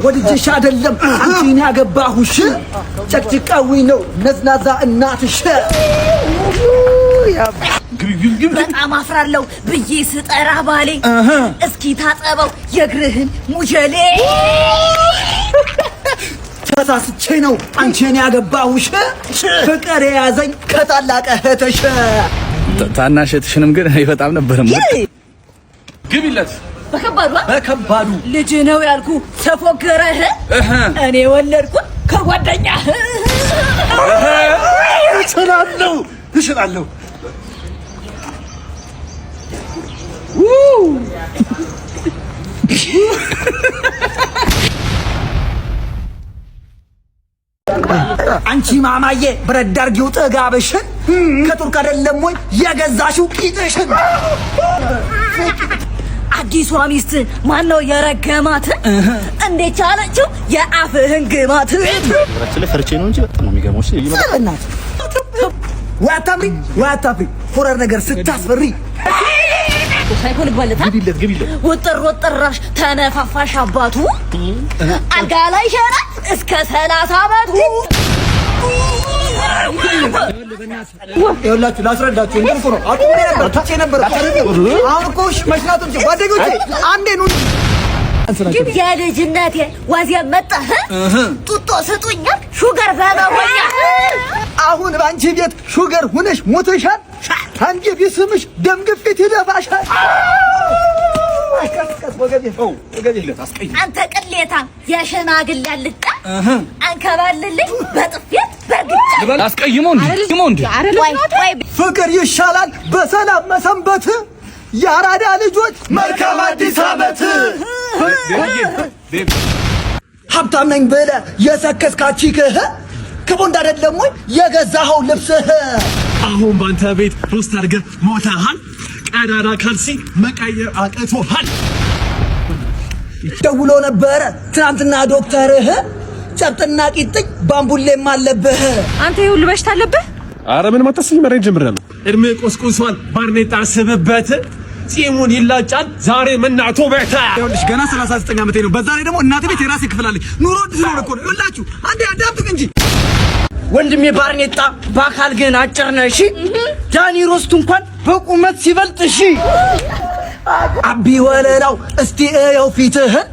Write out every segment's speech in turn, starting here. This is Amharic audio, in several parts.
ወድጄሽ አይደለም አንቺን ያገባሁሽ፣ ጨቅጭቃዊ ነው ነዝናዛ እናትሽ። በጣም አፍራለሁ ብዬ ስጠራ ባሌ፣ እስኪ ታጠበው የእግርህን ሙጀሌ። ተሳስቼ ነው አንቺን ያገባሁሽ፣ ፍቅር የያዘኝ ከታላቅ እህትሽ። ታናሽ እህትሽንም ግን በጣም ነበር። ግቢለት። በከባዱ። በከባዱ። ልጅ ነው ያልኩ ተፎገረህ፣ እኔ ወለድኩት ከጓደኛህ። እችላለሁ፣ እችላለሁ። አንቺ ማማዬ ብረት አድርጊው ጥጋብሽን፣ ከቱርክ አይደለም ወይ የገዛሽው ቂጥሽን? አዲሷ ሚስት ማን ነው የረገማት? እንዴት ቻለችው የአፍህን ግማት? ነገራችን ላይ ፈርቼ ነው እንጂ በጣም ነው የሚገርመው። እሺ። በእናትህ ወይ አታምሪ ወይ አታፍሪ፣ ፎረር ነገር ስታስፈሪ። ሳይኮን ይባለታ። ግቢለት፣ ግቢለት። ውጥር ውጥራሽ ተነፋፋሽ አባቱ አልጋ ላይ ሸራ እስከ 30 ዓመቱ። ይኸውላችሁ ላስረዳችሁ። እንትን እኮ ነው፣ አቁሜ ነበር፣ ትቼ ነበር። አሁን እኮ እሺ መሽናቱን ጓደኞቼ አንዴ ኑ። የልጅነቴ ዋዜ መጣህ፣ ጡጦ ስጡኛል sugar በመሆኛ። አሁን በአንቺ ቤት sugar ሁነሽ ሞተሻል። አንቺ ቢስምሽ ደም ግፊት ይደፋሻል። ቀስ ቀስ፣ ወገቤ ወገቤ። አንተ ቅሌታ የሽማግሌ አልጫ አንከባልልኝ በጥፌት በርግጫ። አስቀይሞ እንዴ እንዴ? ወይ ወይ። ፍቅር ይሻላል በሰላም መሰንበት። የአራዳ ልጆች መልካም አዲስ ዓመት። ሀብታም ነኝ ብለህ የሰከስካት chick ህ ከቦንድ አይደለም ወይ የገዛኸው ልብስህ? አሁን ባንተ ቤት roast አድርገህ ሞተሃል። ቀዳዳ ካልሲ መቀየር አቅቶሃል። ደውሎ ነበረ ትናንትና ዶክተርህ፣ ጨብጥና ቂጥኝ ባምቡሌም አለብህ። አንተ ይሄ ሁሉ በሽታ አለብህ? አረ ምንም አታስቢ፣ መድኃኒት ጀምሬያለሁ። እድሜ ቆስቁሷል፣ ባርኔጣ ስብበት፣ ጺሙን ይላጫል። ዛሬ መናቶ ቤተ ይኸውልሽ ገና 39 ዓመቴ ነው። በዛ ላይ ደግሞ እናቴ ቤት የራሴ ክፍል አለኝ። ኑሮ ውድ ስለሆነ እኮ ነው። ይኸውላችሁ አንዴ አዳምጡኝ እንጂ። ወንድሜ ባርኔጣ በአካል ግን አጭር ነህ። እሺ፣ ዳኒ ሮስት እንኳን በቁመት ሲበልጥ እሺ። አቢ ወለላው እስቲ እየው ፊትህን፣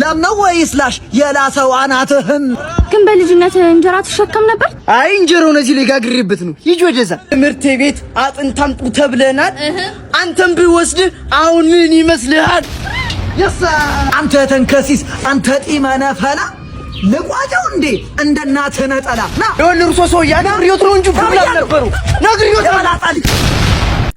ላም ነው ወይስ ላሽ የላሰው አናትህን? ግን በልጅነት እንጀራ ትሸከም ነበር? አይ እንጀራውን እዚህ ላይ ጋግሬበት ነው። ሂጅ ወደዛ። ትምህርት ቤት አጥንት አምጡ ተብለናል። አንተም ብወስድ አሁን ምን ይመስልሃል? የሳ አንተ ተንከሲስ፣ አንተ ጢመ ነፈላ፣ ልቋጨው እንዴ እንደ እናትህ ነጠላ ና። ይኸውልህ እርሶ ሰውዬ ነግሬዎት ነው እንጂ ብላ ነበሩ ነግሬዎት ነው። የበላጣ ልጅ።